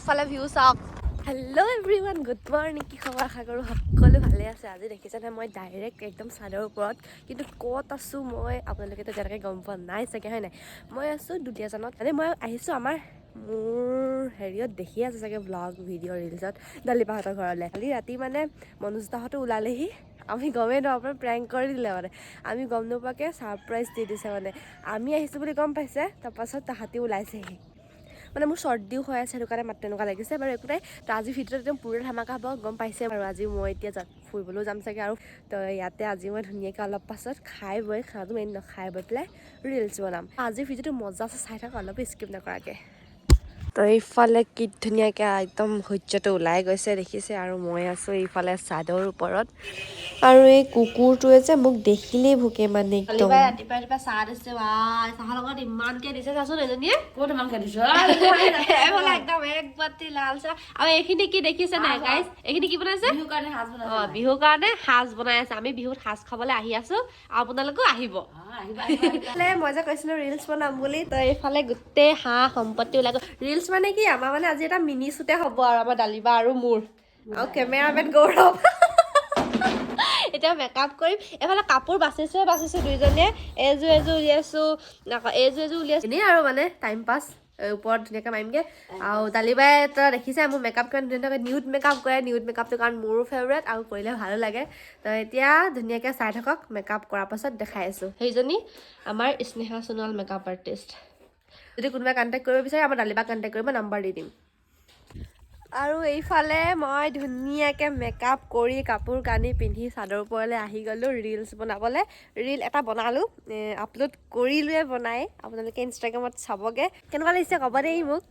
চবফালে ভিউ চাওক। Hello' everyone, good morning. কি খবৰ? আশা কৰোঁ সকলো ভালে আছে। আজি দেখিছেনে, মই ডাইৰেক্ট একদম চাদৰ ওপৰত। কিন্তু ক'ত আছোঁ মই, আপোনালোকেতো এতিয়ালৈকে গম পোৱা নাই চাগে, হয় নাই? মই আছোঁ দুলীয়াজানত। মানে মই আহিছোঁ আমাৰ মোৰ হেৰিয়ত, দেখি আছে চাগে ব্লগ ভিডিঅ' ৰিলচত, দালিবাহঁতৰ ঘৰলৈ। কালি ৰাতি মানে মনোজ দাহঁতো ওলালেহি, আমি গমেই নাপাওঁ। প্ৰেংক কৰি দিলে, মানে আমি গম নোপোৱাকৈ ছাৰপ্ৰাইজ দি দিছে। মানে আমি আহিছোঁ বুলি গম পাইছে, তাৰপাছত তাহাঁতি ওলাইছেহি। মানে মোৰ চৰ্দিও হৈ আছে, সেইটো কাৰণে মাত তেনেকুৱা লাগিছে। বাৰু একো নাই। তো আজি ভিডিঅ'ত একদম পূৰা ধামাকা হ'ব, গম পাইছে বাৰু। আজি মই এতিয়া ফুৰিবলৈও যাম চাগে আৰু তো ইয়াতে আজি মই ধুনীয়াকৈ অলপ পাছত খাই বৈ, খানাটো মেইন, খাই বৈ পেলাই ৰিলচ বনাম। আজিৰ ভিডিঅ'টো মজা আছে, চাই থাকক অলপ স্কিপ নকৰাকৈ। তো এইফালে কি ধুনীয়াকৈ একদম সূৰ্যটো ওলাই গৈছে, দেখিছে? আৰু মই আছোঁ এইফালে চাদৰ ওপৰত। আৰু এই কুকুৰটোৱে যে মোক দেখিলেই ভুকে মানে একদম। ৰাতিপুৱা ৰাতিপুৱা চাহ দিছে বা, চাহৰ লগত ইমানকে দিছে, চাচোন এজনীয়ে। ক'ত ইমানকে দিছ? এইফালে একদম এক বাতি লাল চাহ। আৰু এইখিনি কি দেখিছে নাই গাইজ? এইখিনি কি বনাইছে? বিহুৰ কাৰণে সাজ বনাইছে। অ, বিহুৰ কাৰণে সাজ বনাই আছে। আমি বিহুত সাজ খাবলৈ আহি আছো, আপোনালোকো আহিব। আহিবা, আহিবা। এইফালে মই যে কৈছিলো ৰিলচ বনাম বুলি, তো এইফালে গোটেই হাঁহ সম্পত্তি ওলাই গ'ল। ৰিলচ মানে কি, আমাৰ মানে আজি এটা মিনি শ্বুটে হ'ব আৰু আমাৰ দালিবা আৰু মোৰ আৰু কেমেৰামেন গৌৰৱ। এতিয়া মেকআপ কৰিম। এইফালে কাপোৰ বাচিছোহে বাচিছো দুইজনীয়ে, এযোৰ এযোৰ উলিয়াইছো, আকৌ এযোৰ এযোৰ উলিয়াইছো, এনেই আৰু মানে টাইম পাছ। ওপৰত ধুনীয়াকৈ মাৰিমগৈ। আৰু দালিবাই তই দেখিছে মোৰ মেকআপ কিমান ধুনীয়াকৈ নিউড মেকআপ কৰে। নিউড মেকআপটো কাৰণ মোৰো ফেভৰেট আৰু কৰিলে ভালো লাগে। তো এতিয়া ধুনীয়াকৈ চাই থাকক, মেকআপ কৰাৰ পাছত দেখাই আছোঁ। সেইজনী আমাৰ স্নেহা সোণোৱাল, মেকআপ আৰ্টিষ্ট। যদি কোনোবাই কণ্টেক্ট কৰিব বিচাৰে, আমাৰ দালিবাক কণ্টেক্ট কৰিব, নাম্বাৰ দি দিম। আৰু এইফালে মই ধুনীয়াকৈ মেকআপ কৰি কাপোৰ কানি পিন্ধি চাদৰ ওপৰলৈ আহি গ'লোঁ ৰিলচ বনাবলৈ। ৰিল এটা বনালোঁ, আপলোড কৰিলোৱে বনাই, আপোনালোকে ইনষ্টাগ্ৰামত চাবগৈ। কেনেকুৱা লাগিছে ক'ব দেই মোক।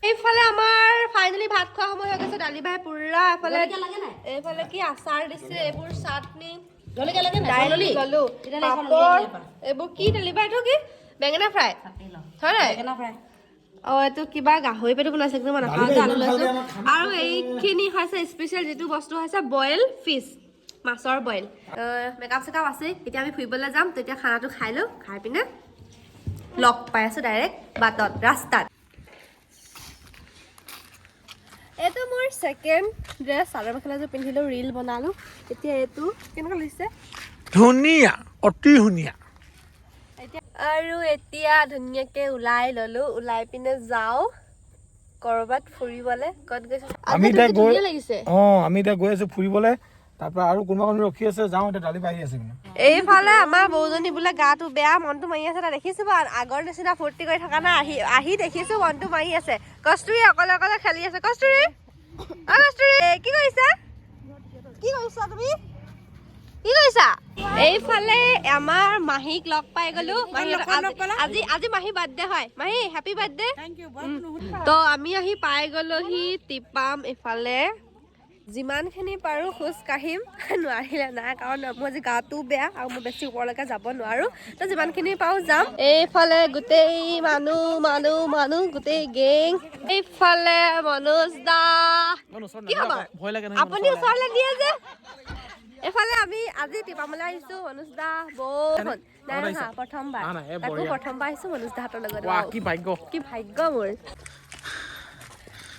এইফালে আমাৰ ফাইনেলি ভাত খোৱা সময় হৈ গৈছে। দালি ভাই পুৰা এইফালে লাগে নাই? এইফালে কি আচাৰ দিছে, এইবোৰ চাটনি। জলকীয়া লাগে নাই? দাইল ললি? ললো। তেতিয়াহ'লে এইখন পাপৰ। উলিয়াই দিলে। এইবোৰ কি দালি বা, এইটো কি বেঙেনা ফ্ৰাই হয় নাই? বেঙেনা ফ্ৰাই। অ, এইটো কিবা গাহৰি পেটু বনাইছে, কিন্তু মই নাখাওঁ যে, আলু লৈছো। আৰু এইখিনি হৈছে স্পেচিয়েল যিটো বস্তু হৈছে বইল ফিছ, মাছৰ বইল। মেকআপ চেকআপ আছে, এতিয়া আমি ফুৰিবলৈ যাম। তেতিয়া খানাটো খাই লওঁ, খাই পিনে লগ পাই আছো ডাইৰেক্ট বাটত, ৰাস্তাত। এইটো মোৰ ছেকেণ্ড ড্ৰেছ, চাদৰ মেখেলাযোৰ পিন্ধিলোঁ, ৰিল বনালোঁ। এতিয়া এইটো কেনেকুৱা লাগিছে? ধুনীয়া, অতি ধুনীয়া। এতিয়া আৰু এতিয়া ধুনীয়াকে ওলাই ললো, ওলাই পিনে যাওঁ কৰবাত ফুৰিবলে। ক'ত গৈছো? আমি এতিয়া গৈ ধুনীয়া লাগিছে। অঁ, আমি এতিয়া গৈ আছো ফুৰিবলে। তাৰপৰা আৰু কোনোবা কোনোবা ৰখি আছে, যাওঁ এতিয়া। দালি আহি আছে মানে। এইফালে আমাৰ বৌজনী বোলে গাটো বেয়া, মনটো মাৰি আছে। তাই দেখিছো বাৰু আগৰ নিচিনা ফূৰ্তি কৰি থকা নাই। আহি আহি দেখিছো মনটো মাৰি আছে। কস্তুৰী অকলে অকলে খেলি আছে। কস্তুৰী, অ কস্তুৰী, কি কৰিছা? কি কৰিছা তুমি? কি কৰিছা? এইফালে আমাৰ মাহীক লগ পাই গলো। মাহী, আজি আজি মাহী বাৰ্থডে হয়। মাহী, হেপী বাৰ্থডে। তো আমি আহি পাই গলোহি টিপাম। ইফালে যিমানখিনি পাৰোঁ খোজ কাঢ়িম, নোৱাৰিলে নাই, কাৰণ মোৰ আজি গাটোও বেয়া আৰু মই বেছি ওপৰলৈকে যাব নোৱাৰোঁ। তো যিমানখিনি পাৰোঁ যাম। এইফালে গোটেই মানুহ মানুহ মানুহ, গোটেই গেং। এইফালে মনোজ দা, কি খবৰ? ভয় লাগে। আপুনি ওচৰলৈ দিয়ে যে। এইফালে আমি আজি টিপামলৈ আহিছো। মনোজ দা, বৌ নাই অহা, প্ৰথমবাৰ। নাই, নাই, এই তাকো বঢ়িয়া। প্ৰথমবাৰ আহিছো মনোজ দাহঁতৰ লগত। ৱাহ, কি ভাগ্য! কি ভাগ্য মোৰ!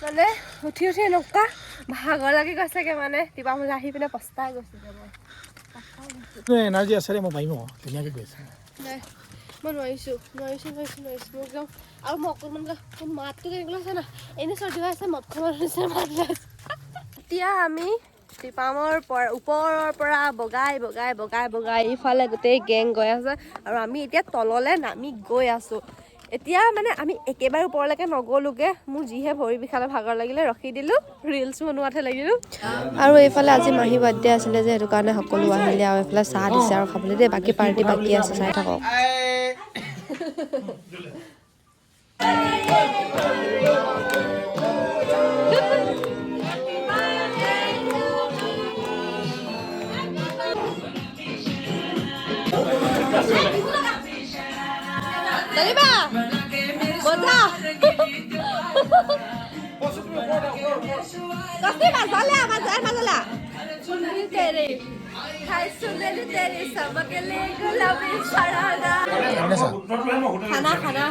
মানে উঠি উঠি এনেকুৱা ভাগৰ লাগি গৈছেগে, মানে টিপামলৈ আহি পিনে পস্তাই গৈছোগে মই। এনাৰ্জি আছে দেই, মই পাৰিম আকৌ, ধুনীয়াকৈ গৈ আছে। নাই, মই নোৱাৰিছোঁ, নোৱাৰিছোঁ, নোৱাৰিছোঁ, নোৱাৰিছোঁ। মোক একদম আৰু মই অকণমান মোৰ মাতটো কেনেকুৱা হৈছে না, এনেই চৰ্দি হৈ আছে, মদখনৰ নিচিনা মাত ওলাইছে। এতিয়া আমি টিপামৰ পৰা ওপৰৰ পৰা বগাই বগাই বগাই বগাই ইফালে গোটেই গেং গৈ আছে আৰু আমি এতিয়া তললৈ নামি গৈ আছোঁ। এতিয়া মানে আমি একেবাৰে ওপৰলৈকে নগ'লোগৈ, মোৰ যিহে ভৰি বিষালে, ভাগৰ লাগিলে, ৰখি দিলোঁ, ৰিলচ বনোৱাতহে লাগিলোঁ। আৰু এইফালে আজি মাহী বাৰ্থডে আছিলে যে, সেইটো কাৰণে সকলো আহিলে আৰু এইফালে চাহ দিছে আৰু খাবলৈ দেই। বাকী পাৰ্টি বাকী আছে, চাই থাকক। দালিবা মজা। কস্তি মাজলে মাজা মাজলা তেৰে খাই সুনেলি তেৰে চমকলে গুলাবি সৰাৰা। খানা খানা।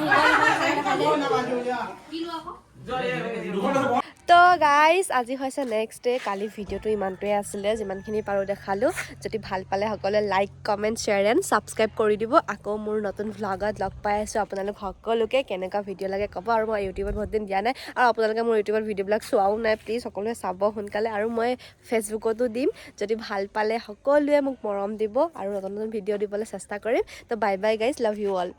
তো গাইজ, আজি হৈছে নেক্সট ডে। কালি ভিডিঅ'টো ইমানটোৱে আছিলে, যিমানখিনি পাৰোঁ দেখালোঁ। যদি ভাল পালে সকলোৱে like, comment, share and subscribe কৰি দিব। আকৌ মোৰ নতুন ভ্লগত লগ পাই আছোঁ আপোনালোক সকলোকে। কেনেকুৱা ভিডিঅ' লাগে ক'ব। আৰু মই ইউটিউবত বহুত দিন দিয়া নাই আৰু আপোনালোকে মোৰ ইউটিউবত ভিডিঅ'বিলাক চোৱাও নাই। প্লিজ সকলোৱে চাব সোনকালে। আৰু মই ফেচবুকতো দিম। যদি ভাল পালে সকলোৱে মোক মৰম দিব আৰু নতুন নতুন ভিডিঅ' দিবলৈ চেষ্টা কৰিম। তো bye bye guys, love you all.